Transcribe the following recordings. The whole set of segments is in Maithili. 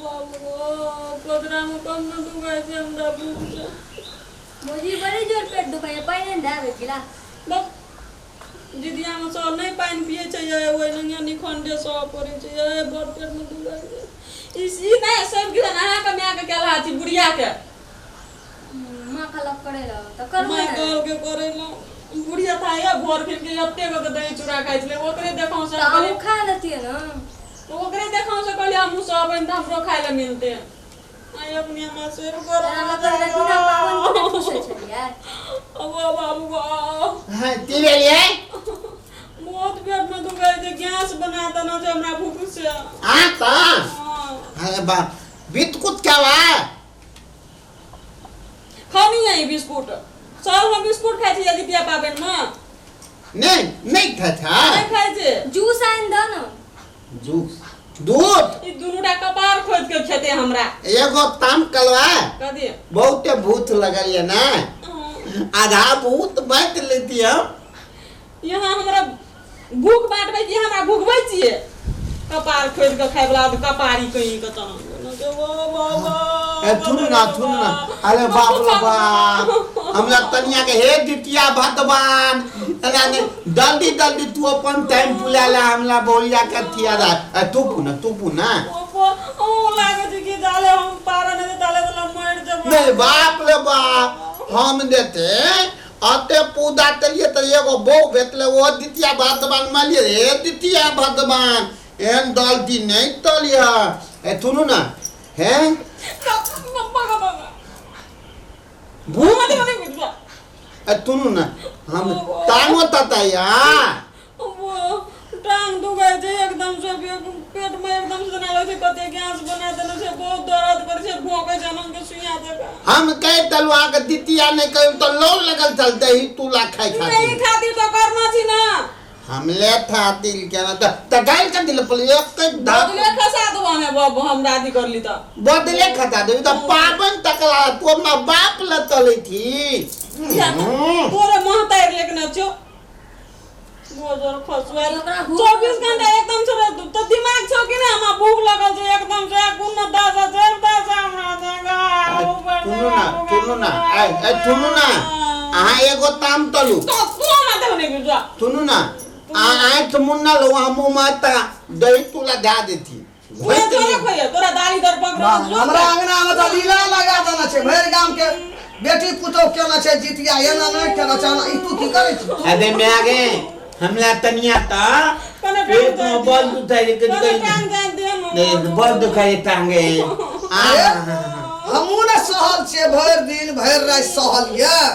बाबू गो पदरामे कम ने दुखाइ छै हमरा भूख से। भौजी बड़ी जोर पेट दुखाइए, पानि आनि दए एक गिलास। बस जिदियामे सब नहि पानि पियै छै यै, ओहि नंगे निखंडे सब पड़ै छै यै, बड़ पेटमे दुखाइ छै। ई ई नहि सब किसान अहाँके मायके केलहा छी बुढ़ियाके। माँ कहलक करै लए तऽ करबै माय ने। कहलकै करै लए। बुढ़िया था यै भोर फिर के एते गो के दही चूड़ा खाइ छलै, ओकरे देखौं से तऽ अहूँ खा लेतियै ने। ओकरे देखौं से कहलियै हमहूँ सब बनि तऽ हमरो खाइ लए मिलतै। आइ अपने हमरा सिर गरम एना मतलब बिना पाबनि के नहि ठूसै छलियै। अब बाबू गो। हाँ, की भेलियै? बहुत पेट में दुखाइ छै, गैस बना देना छै हमरा भूख से। हाँ तऽ हाँ। अरे बा बिस्कुट क्या बा? खानी है बिस्कुट, सब हम बिस्कुट खाइ छी जितिया पाबनि में। नहीं नहीं खाइ था। नहीं खाइ छै। जूस आनि दऽ ने। जूस दूध। ई दुनू टा कपार खोदि के खेते हमरा। एगो ताम कलवा। कथी? बहुते भूत लगल ये ना, आधा भूत बांट लेती हम। यहाँ हमरा भूख बांटबै कि हमरा भुगबै छियै? कपार खोदि के खाय वाला कपारी कहीं के तना। ए थुन ना थुन ना, अरे बाप रे बाप, हमरा तनिया के हे जितिया भगवान एना ने जल्दी जल्दी तू अपन टाइम पुला ला, हमरा बोलिया के थिया रा। ए तू पुना तू पुना। ओ लागे छै कि जाले हम पारा नहीं ताले तो मर जब। नहीं बाप रे बाप, हम देते अते पूजा तलिए त एगो बहू भेटले, ओ द्वितीय भगवान मालिए हे द्वितीय भगवान एहन गलती नहीं तलिया। ए सुनू ना हे भूत। ए सुनू ना, हम टांगो ततैया। टांग दुखाइ छै एकदम से, पेट में एकदम से जेना लगै छै कते गैस बना देने छै, बहुत दर्द करै छै, भोंकै छै एना के सुइया जकाँ। हम कह देलहुँ अहाँके द्वितीया नहीं करू तऽ लौ लगल चल दही तुला खाइ नहीं खातिर। खातिर तऽ करना छी ना। हमले था दिल के ना तऽ गाइल के दिल पर एक के धाप बदले खसा देबो हमे बाबू, हम राजी कर ली तऽ। बदले खसा देबी तऽ पाबनि तकला तू अपना बाप ल चलै थी। तोरे मुँह तारि लेके छौ गोजर खसुआल। ओकरा भूख 24 घंटा एकदम से रह तो दिमाग छौ कि ना? हमरा भूख लगल छै एकदम से, कोन दासा छै दासा हमरा जगह ऊपर। सुनू ना सुनू ना, ए ए सुनू ना, अहाँ एगो ताम तलू। तो तू हमरा देखने के जा। सुनू ना, आ आँख मुन्ना लो, हम मुँह माता दही तुला दए देती। तोरा तोरा खोइए तोरा दाढ़ी दर पकड़। हमरा अंगना में तऽ लीला लगा देने छै, भरि गाम के बेटी पुतोह केने छै जितिया, एना नहि केने छै एना। ई तू की करै छी? अरे मैं आगे हमला तनिया ता कने पेट में बल दुखाई के कने टांग जाय दे न। नहीं बल दुखाई टांगे। अरे हमहूँ ने सहल छियै, भरि दिन भरि राति सहल यऽ।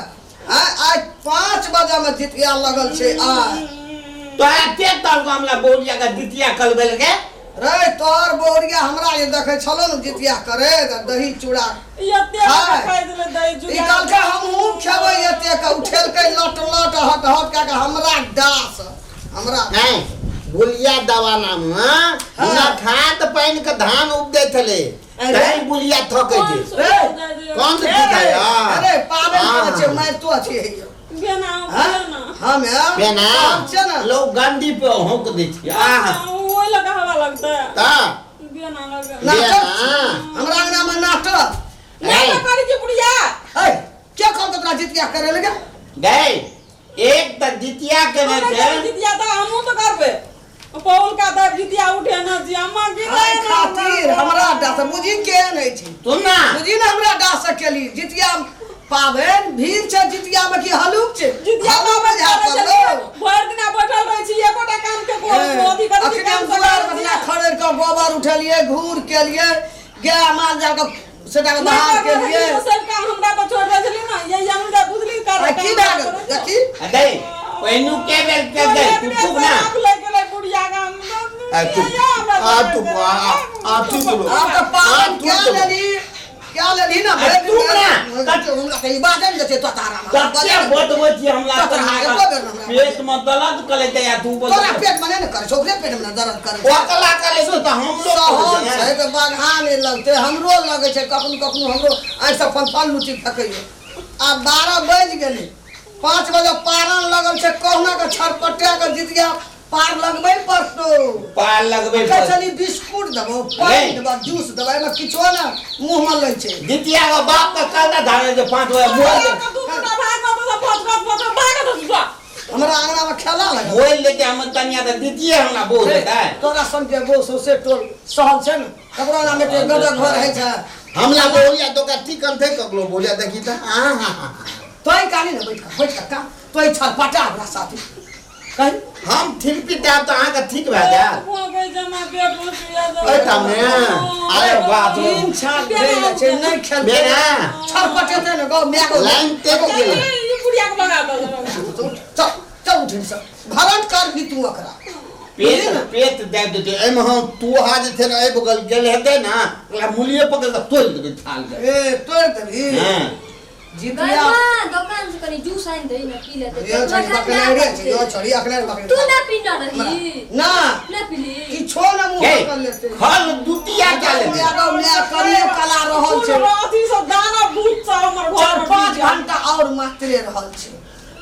आइ आइ 5 बजे में जितिया लगल छै आइ। तोरा के कहलको हमला बोलिया के जितिया कलबेल के? रे तोहर बोरिया हमरा जे देखै छलो ने जितिया करे तऽ दही चूड़ा एते खाय। खाइ छलै दही ई चूड़ा। कहलकै हमहूँ खेबै एते के, उठेलकै लट लट हट हट कए कऽ हमरा डास हमरा। नहीं बुलिया दवा नाम हाँ ना खाद पानि के धान उपजै छलै अरे। तैं बुलिया थकै छै। रे। कौन से ठीक है यार? अरे पागल हाँ। केने छै, मारितो अछि हैया। बेना हाँ? बेना हम यार बेना हम छै ने। लोग गंडी पे होंक दै छै आह। ओहि लगा हवा लगतै। ता बेना लगा। नाटक बेना। हमरा अंगना में नाटक। नहीं तो करी छी बुढ़िया। ए के कहलकै तोरा जितिया करे लगे? गए एक तऽ जितिया केने हमरा छै। करी जितिया तऽ हमहूँ तऽ करबै। पौल का तऽ जितिया उठे न छी अम्मा की खाय खातिर हमरा डास बुझी केहन होइ छै। सुन ना। बुझी ने हमरा डास केली जितिया पाबनि भीड़ छै जितिया में की हलुक छै? जितिया हलुक पाबनि बुझा करै पड़लो। छलियै, भरि दिना बैठल रहै छी, एकोटा काम के कोइ अथी करै छी, अखने काम हम तऽ दुआर करै बदला छी। खड़ेर कऽ गोबर उठेलियै, घूर केलियै, गाय माल जाल के सेटा के नहि बाहर करबै केलियै। छलियै, सब काम हमरा पर छोड़ि दै छलियै ने, यही हमरा बुझली कर आ की भए गेल देखी। अरे पहिनु के बेर के दे तू चुप ना। लग गेलै बुढ़िया गाम। आ चुप आ चुप आ आ चुप लो। आब तऽ पाबनि आ, कए चुप। लेली क्या लेली ना आ, भरि दिन चुप ना। हमरा कहीं बाजल जेतै तो तारा कते बतबै छी हमला तोरा एको बेर हमरा पेट में दर्द कले ते या तू बोल। तोरा पेट में नहि ने करै छै, ओकरे पेट में ने दर्द करै छै। ओकला कले छै तऽ हम लोग सहल छै तऽ बघा नहि लगतै, हमरो लगै छै कखनो कखनो, हमरो आँखिसँ फल फल लुटी फेकैए। आब 12 बाजि गेलै, 5 बजे पारन लगल छै, कहुना कऽ छटपटा कऽ जितिया पार लगबै पड़तौ। पार लगबै कहै छली बिस्कुट देबौ, पानि नहीं। देबौ, जूस देबौ, एहिमे किछो ने मुँह मे लै छै। जितिया के बाप के कहना धारे जे 5 बजे मोबाइल हमरा अंगना मे खेला लगल। मोबाइल लेके हम तनिया तऽ दितिये हमरा बहुत हेतै। तोरा संग जे गो सौंसे टोल सहल छै ने, ककरो अंगना मे एते गदर घर होइ छै। हमला बोलिया तो का ठीक कंथे ककरो बोलिया देखी त हां हां हां। तोय कानी ने बैठ कऽ, बैठ कऽ का तोय छटपटा हमरा साथी कही। हम थिरपी देब तऽ अहाँके ठीक भए जायत। एहिठामे अरे बाप रे। तीन छाक भेल छै, नहि खेलतै। बेना। छटपटेतै ने गौ my गौ। लाइन तेज गेल। चल चल उठ सब भरण कर भी तू ओकरा। पेट पेट दे देते एहिमे। हम तोहा जे छै ने एहि बगल गेल हेतै ने, ओकरा मूलिए पकड़ कऽ तोड़ि देबै थाल के। ए तोड़ि देबही। हँ। जितिया गरमा दोकान से कनी जूस आनि दही ने, पी लेतै। यो पेटवा छड़ी ठंडा बकरे रे करतै। यो छड़ी अखने बकरे। तू ना पीना रही? ना। ना पीली? किछो ना मुंह हे, कर लेते। खल दुतिया क्या लेते? माय गौ माय करिए कला रहल छै। 4-5 घंटा और मात्रे रहल छै,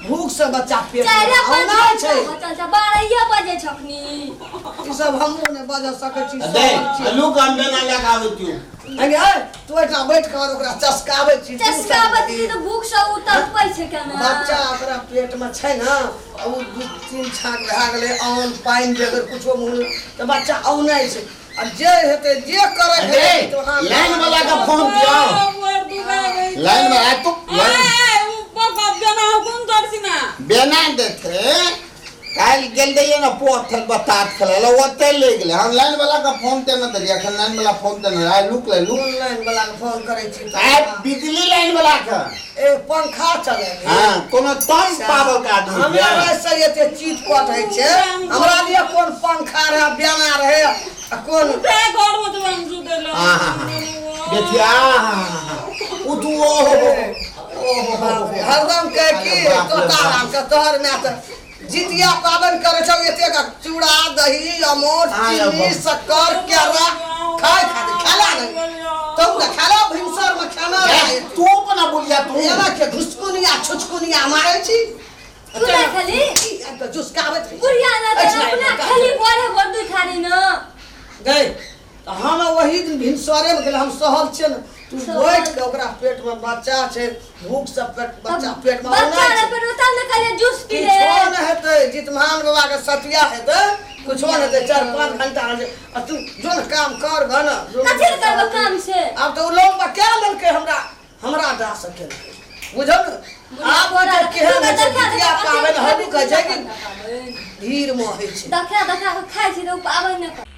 भूख से बच्चा पेट चारि पाँच औना छै। घंटा बचल छै, 12 बजे छखनी। ई सब हमहूँ नहि बजऽ सकै छी। दे सहल छी। लुक हम बेना लए कऽ आबै छियौ। अगे तू एहिठाम बैठ कऽ ओकरा चसकाबै छी। चस्का बतली तऽ भूख से ओ तड़पै छै केना। बच्चा ओकरा पेट में छै ने, ओ 2-3 छाक भए गेलै, अन्न पानि बगैर कुछो मुँह तऽ बच्चा औनै छै। आ जे हेतै जे करै के दे हेतै, तो अहाँ लाइन वाला के फोन दियौ। लाइन वाला तू लाइन बेना देथे। काल्हि गेल रहियै ने पोथल बतात खेलै लए, ओतै ले गेलै। हम लाइन वाला के फोन ते ने देलियै एखन। लाइन वाला फोन ते ने आइ लुक ले लुक। कोन लाइन वाला के फोन करै छी? आइ बिजली लाइन वाला के। ए पंखा चले। हाँ, कोनो तम पावर के आदमी हमरा छै। राति से एते चीट कट होइ छै, हमरा लिए कोन पंखा रहे, बेना रहे आ कोन हाँ हाँ हाँ देखिए, हाँ हाँ हाँ उठू। ओहो ओहो। बाप रे, हरदम कहे की अरे बाप रे तोता बाप। राम के तोहर माय तऽ जितिया पाबनि करै छौ, एतेक चूड़ा दही अमोट आय चीनी बाप। शक्कर केरा खाय खातिर खेला नहि तब ने खेला, भिनसर मे खाना रहै। तू अपना बोलिया तू एना के घुसकुनिया छुचकुनिया मारै छी। तू ना खेली? ई आबि कऽ झुसकाबैत रहै छै। बुढ़िया ना तऽ अछि ना, अपना एकर खेली, भोरे भोर दुइ खानी न। गई तऽ हम ओही दिन भिनसरे मे गेल, हम सहल छियै ने। तू सहल। बैठ के ओकरा पेट मे बच्चा छै, भूख से पेट बच्चा पेट मे बच्चा औनाइ रे छै। पेट में तब ने कहलियै जूस पी ले। किछो नहि हेतै, जितमान बाबा के सतिया हेतै, कुछो नहि हेतै। 4-5 घंटा रहै छै। आ तू जो ने काम कर घ ने जो ने। कथी लए करबै काम से? आब तऽ ओ लौंग कै लेलकै, हमरा हमरा दा सके बुझल ने। आब बोरा तऽ केहन होइ छै जितिया पाबनि, हल्लुक होइ छै कि पाबनि भीड़ मे होइ छै? देखा देखा कऽ खाइ छी तऽ ओ पाबनि नहि।